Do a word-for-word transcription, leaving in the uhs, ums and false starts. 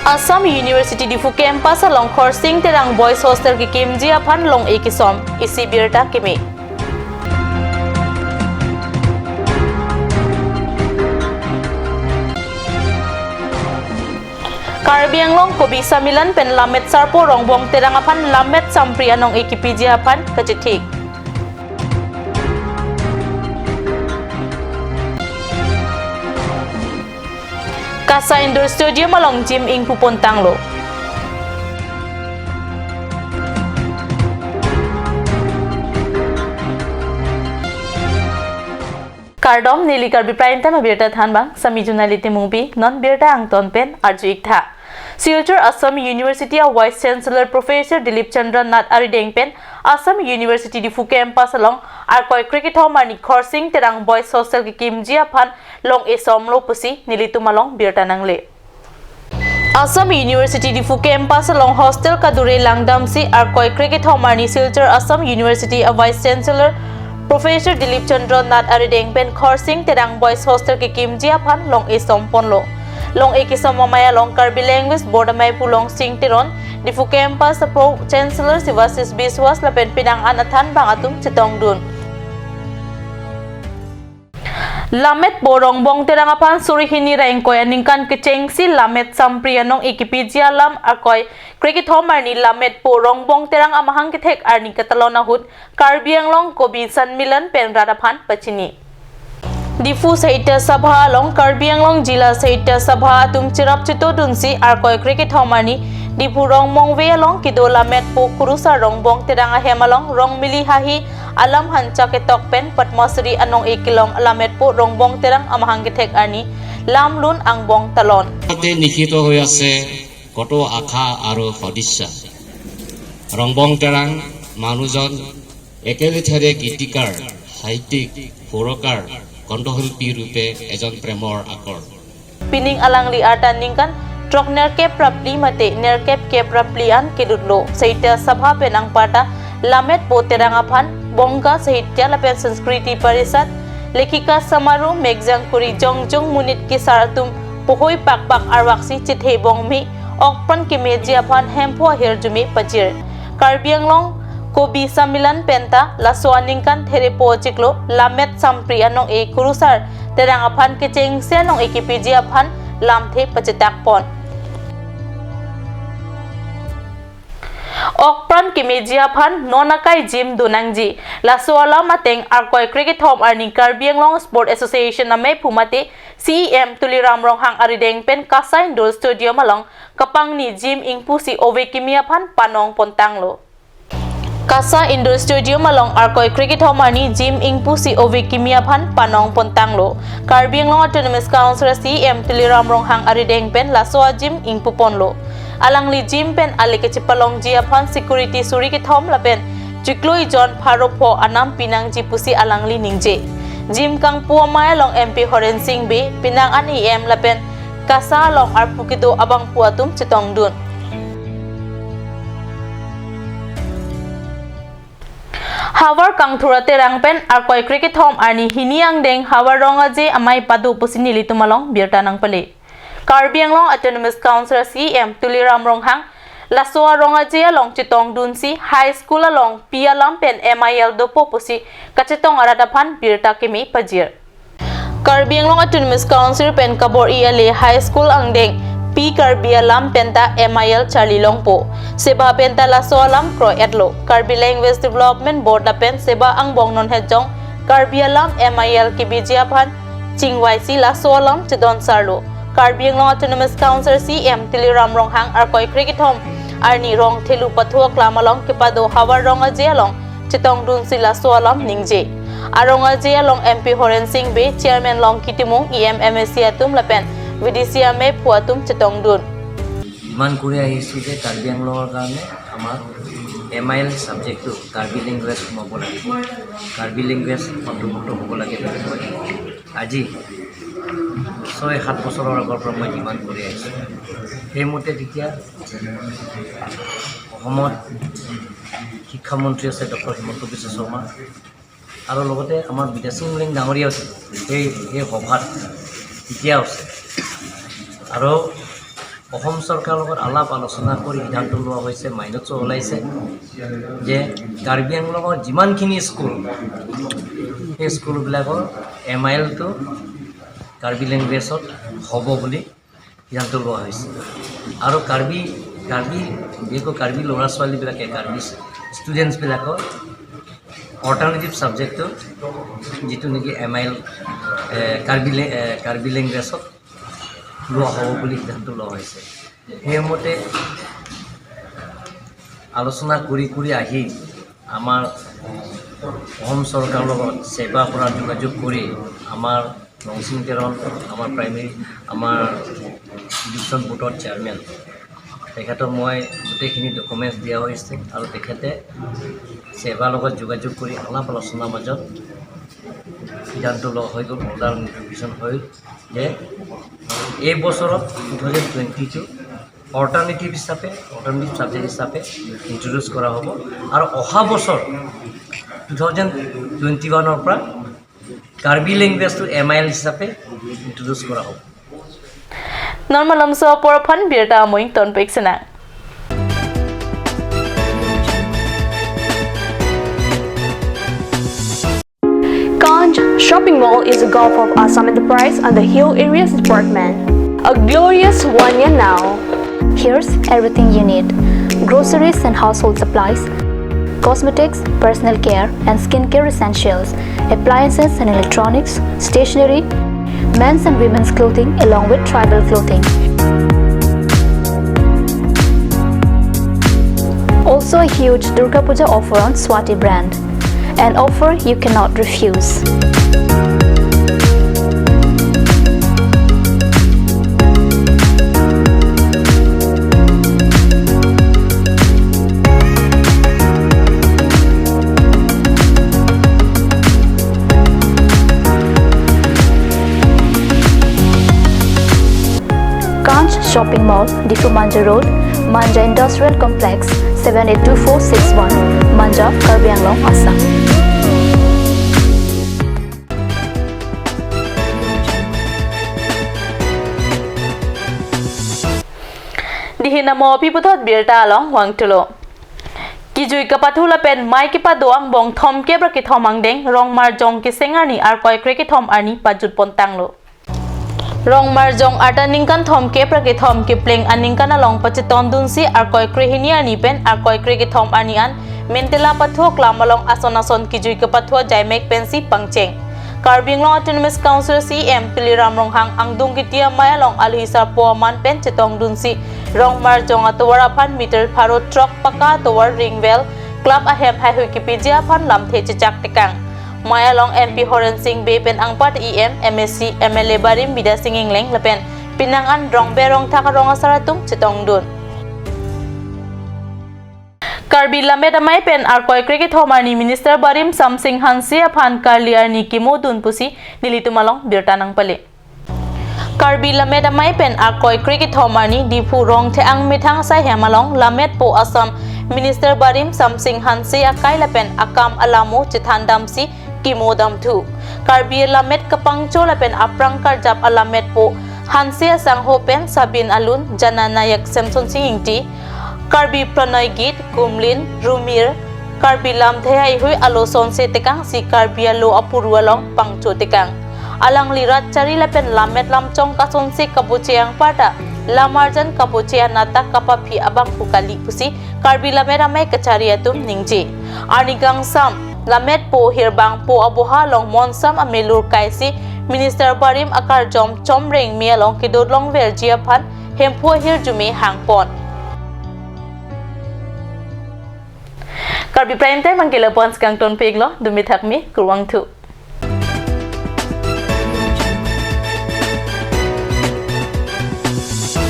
Assam University Diphu campus along Khorsing Terang Boys Hostel kekimji aphan long-e kesom, isi birta keme. Karbi Anglong Kobi Sammilan pen Lammet Sarpo Rongbong Terang aphan Lammet Sampri anong-e kepiji aphan kachethik. KASA Indoor Stadium along gym ingpu pontanglo. Kardom, neli Karbi Prime Time abirta thanbang, Sami Junali Timungpi, non birta angton pen arju-ik tha. Silchar Assam University a Vice Chancellor Professor Dilip Chandra Nath arideng pen Assam University Diphu campus along Arkoi krekethom arni Khorsing Terang Boys Hostel kekimji aphan long-e somlo pusi nelitum along birta nangle. Assam University Diphu campus along hostel kadure langdamsi Arkoi krekethom arni Silchar Assam University a Vice Chancellor Professor Dilip Chandra Nath arideng pen Khorsing Terang Boys Hostel kekimji aphan long-e somponlo. Long-e kesom amei along Karbi Language Board amei Pu Longsing Teron, Diphu campus a Pro Chancellor Sivasis Biswas lapen penang an athanbang atum chetongdun. Lammetpo Rongbong Terang aphan suri hini ra ingkoi aningkan kechengsi Lammet Sampri anong-e kepiji alam Arkoi krekethom arni Lammetpo Rongbong Terang amahang kethek arni katalon ahut Karbi Anglong Kobi Sammilan pen rat aphan pachini. Diphu Sahitya Sabha along Karbi Anglong Jila Sahitya Sabha atum cherap chetodunsi Arkoi krekethom arni Diphu Rongmongve along kedo Lammetpo Kurusar Rongbong Terang ahem along Rongmili Hahi alam hancha ketok pen Padma Shri anong-e kelong Lammetpo Rongbong Terang amahang kethek arni lamlun angbong talon. তাতে নিহিত হৈ আছে কত আশা আৰু সদিচ্ছা। ৰংবং তেৰাং মানুহজন একেলেথাৰিয়ে গীতিকাৰ, সাহিত্যিক, সুৰকাৰ, কণ্ঠশিল্পী ৰূপে এজন প্ৰেমৰ আকৰ। Pining alangli arta ningkan throk nerkep ra phli mate nerkep kep ra phli an kelutlo. Sahitya Sabha pen angparta Lammetpo Terang aphan Bonga Sahitya lapen Sanskriti Parisad, Lekhika Samaroh, Mekjang Kuri Jongjung Monit Kesar atum pohoi pakpak arvaksi chethe bongmi okpran kemeji aphan Hemphu ahirjume pajir. Karbi Anglong Kobi Sammilan penta laso aningkan therepo chiklo Lammet Sampri anong-e Kurusar Terang aphan kechengsi anong-e kepiji aphan lamthe pachetak pon. Okpran kemeji aphan non akai gym donangji. Laso alam ateng Arkoi krekethom arni Karbi Anglong Sport Association amei Pu mate C E M Tuliram Ronghang arideng pen KASA Indoor Stadium along kapangni gym ingpusi ove kimi aphan panong pontanglo. KASA Indoor Stadium along Arkoi krekethom arni gym ingpusi ove kimi aphan panong pontanglo. Karbi Anglong Autonomous Council C E M Tuliram Ronghang arideng pen laso a gym ingpu ponlo. Alangli gym pen ale kechepalongji aphan security suri kethom lapen chiklo ijon pharo pho anam pinangji pusi alangli ningje. Gym kangpu amei along M P Horen Sing Bey, penang an E M lapen KASA along arpu kedo abangphu atum chetongdun. Havar Kangthur Terang pen Arkoi krekethom arni hini angdeng Havar Rong Aje amei pado pusi nelitum along birta nangpale. Karbi Anglong Autonomous Council C E M Tuliram Ronghang laso arong aje along chetongdunsi high school along pi alam pen M I L dopo pusi kachetong arat aphan birta keme pajir. Karbi Anglong Autonomous Council pen kabor-i ale high school angdeng pi Karbi alam penta M I L charli longpo. Seba penta laso alam kroi-etlo. Karbi Language Development Board lapen seba angbong non hejong Karbi alam M I L kebiji aphan chingvaisi laso alam chedon sarlo. Karbi Anglong Autonomous Council C E M Tuliram Ronghang Arkoi krekethom arni Rongthelu Pathu Aklam along kepado Havar Rong Aje along chetongdunsi laso alam ningje. Arong aje along M P Horen Sing Bey, Chairman Longki Timung, E M, M A C atum lapen V D C amei phu atum chetongdun. Demand কৰি আহিছোঁ যে কাৰ্বি আংলঙৰ কাৰণে আমাৰ M I L ছাবজেক্টটো কাৰ্বি লেংগুৱেজ সোমাব লাগিব, কাৰ্বি লেংগুৱেজ অন্তৰ্ভুক্ত হ'ব লাগে বুলি কয়। আজি ছয় সাত বছৰৰ আগৰ পৰা মই ডিমাণ্ড কৰি আহিছোঁ। সেইমতে তেতিয়া অসমত শিক্ষামন্ত্ৰী আছে ডক্টৰ হিমন্ত বিশ্ব শৰ্মা আৰু লগতে আমাৰ বিদ্যা সিং ৰেং ডাঙৰীয়া আছে। সেই সেই সভাত তেতিয়াও আছে। আৰু অসম চৰকাৰৰ লগত আলাপ আলোচনা কৰি সিদ্ধান্ত লোৱা হৈছে, মাইনতো ওলাইছে যে কাৰ্বি আংলঙৰ যিমানখিনি স্কুল, সেই স্কুলবিলাকৰ এম আই এলটো কাৰ্বি লেংগুৱেজত হ'ব বুলি সিদ্ধান্ত লোৱা হৈছে। আৰু কাৰ্বি, কাৰ্বি, বিশেষকৈ কাৰ্বি ল'ৰা ছোৱালীবিলাকে, কাৰ্বি ষ্টুডেণ্টছবিলাকৰ অল্টাৰনেটিভ ছাবজেক্টটো, যিটো নেকি এম আই এল, এ, কাৰ্বি লে-, এ, কাৰ্বি লেংগুৱেজত লোৱা হ'ব বুলি সিদ্ধান্ত লোৱা হৈছে। সেইমতে আলোচনা কৰি কৰি আহি আমাৰ অসম চৰকাৰৰ লগত ছেবাৰ পৰা যোগাযোগ কৰি আমাৰ ৰংচিং তেৰণ, আমাৰ প্ৰাইমেৰী, আমাৰ এডুকেশ্যন বৰ্ডৰ চেয়াৰমেন, তেখেতক মই গোটেইখিনি ডকুমেণ্টছ দিয়া হৈছে আৰু তেখেতে ছেবাৰ লগত যোগাযোগ কৰি আলাপ আলোচনাৰ মাজত সিদ্ধান্ত লোৱা হৈ গ'ল, অৰ্ডাৰ নটিফিকেশ্যন হ'ল যে এই বছৰত two thousand twenty two alternative হিচাপে, অল্টাৰনেটিভ ছাবজেক্ট হিচাপে ইণ্ট্ৰডিউচ কৰা হ'ব আৰু অহা বছৰ টু থাউজেণ্ড টুৱেণ্টি ওৱানৰ পৰা কাৰ্বি লেংগুৱেজটো এম আই এল হিচাপে ইণ্ট্ৰডিউচ কৰা হ'ব। Normal lamso apor aphan birta amoing tonpik sena. Kanch Shopping Mall is a gulf of Assam Enterprise and the Hill Areas Department. A glorious one year now. Here's everything you need: groceries and household supplies, cosmetics, personal care and skincare essentials, appliances and electronics, stationery, men's and women's clothing along with tribal clothing. Also a huge Durga Puja offer on Swati brand. An offer you cannot refuse. Kanch Shopping Mall, Diphu Manja Road, Manja Industrial Complex, seven eight two four six one, Manja, Karbi Anglong, Assam. Dihin amo aphi puthot birta along vangthulo. Kejui kapathu lapen mei kepado angbong thomkep ra kethom angdeng Rongmarjong Keseng arni Arkoi krekethom arni pajutpon tanglo. Rongmarjong arta ningkan thomkep ra kethom kepleng aningkan along pachetongdunsi Arkoi krehini arni pen Arkoi krekethom arni an Mentela pathu aklam along ason ason kejui kapathu ajaimek pensi pangcheng. Karbi Anglong Autonomous Council C E M Tuliram Ronghang angdung kiti amei along alohi sarpo aman pen chetongdunsi Rongmarjong atovar aphan meter pharo throk paka atovar ring well, club ahem haihui kepiji aphan lamthe chechak tekang. Mei along M P Horen Sing Bey pen anparta E M, M A C, M L A barim Bidya Sing Engleng lapen penang an rongbe rongthak arong asar atum chetongdun. Karbi Lammet Amei pen Arkoi krekethom arni Minister barim Samsing Hanse aphan karli arni kemodun pusi nelitum along birta nangpale. Karbi Lammet Amei pen Arkoi krekethom arni Diphu Rongthek-ang methang asai hem along Lammetpo Assam Minister barim Samsing Hanse akai lapen akam alamo chethandamsi kemodamthu. Karbi Lammet kapangcho lapen aphrang karjap alammetpo Hanse asangho pen Sabin alun, Jana Nayak, Semson Sing Ingti, Karbi Pranoi Git, Kumlin, Rumir, Karbi lamthe haihui alo sonse tekangsi Karbi alo apuru along pangcho tekang. Alangli rat chari lapen lammet lamchong kasonse kaboche anparta lamarjan kaboche anat ta kapaphi abangphu kali pusi Karbi Lammet Amei kachari atum ningje. Arni kangsam Lammetpo hirbangpo aboha along monsam amelur kaisi Minister barim akarjom chomreng me along kedolong verji aphan Hemphu ahirjume hangpon. Karbi Prime Time abangke lapu-an si kangtonpiklo, dumi thakmi, kurvangthu.